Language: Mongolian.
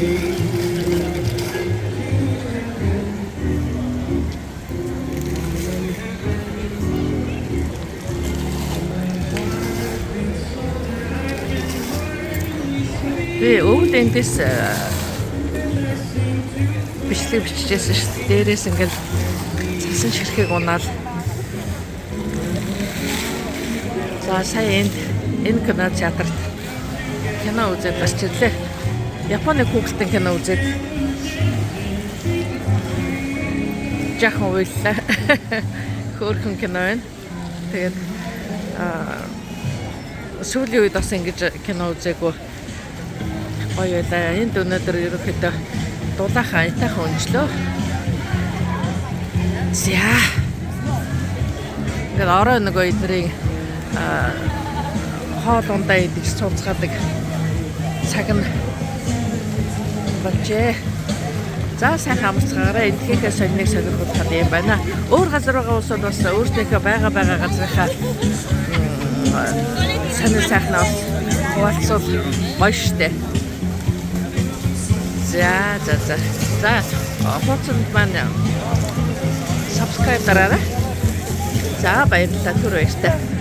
Би өвөл эндээс бичлэг бичижсэн шүү дээ. Дээрээс ингээл цасан ширхэг унаал. За, сая энд энэ кино театрт кино үзээд гарч ирлээ. Японы хүүхэлтэн кино үзээд жаахан уйллаа. Хөөрхөн кино байна. Тэгээд сүүлийн үед бас ингэж кино үзээгүй, гоё байлаа. Энд өнөөдөр ерөнхийдөө дулаахан, аятайхан өнжлөө. За. Ингээд орой нөгөө эднэрийн хоол ундаа идэж цууцгаадаг цаг нь болжээ. За, сайхан амарцгаарай. Эндхийнхээ сониныг сонирхуулах юм байна. Өөр газар байгаа улсууд бас өөрсдийнхөө байгаа байгаа газрынхаа сонин сайхнаа бас хуваалцвал гоё штэ. За. За, хуудсанд маань subscribe дараарай. За, баярлалаа. Түр баяртай.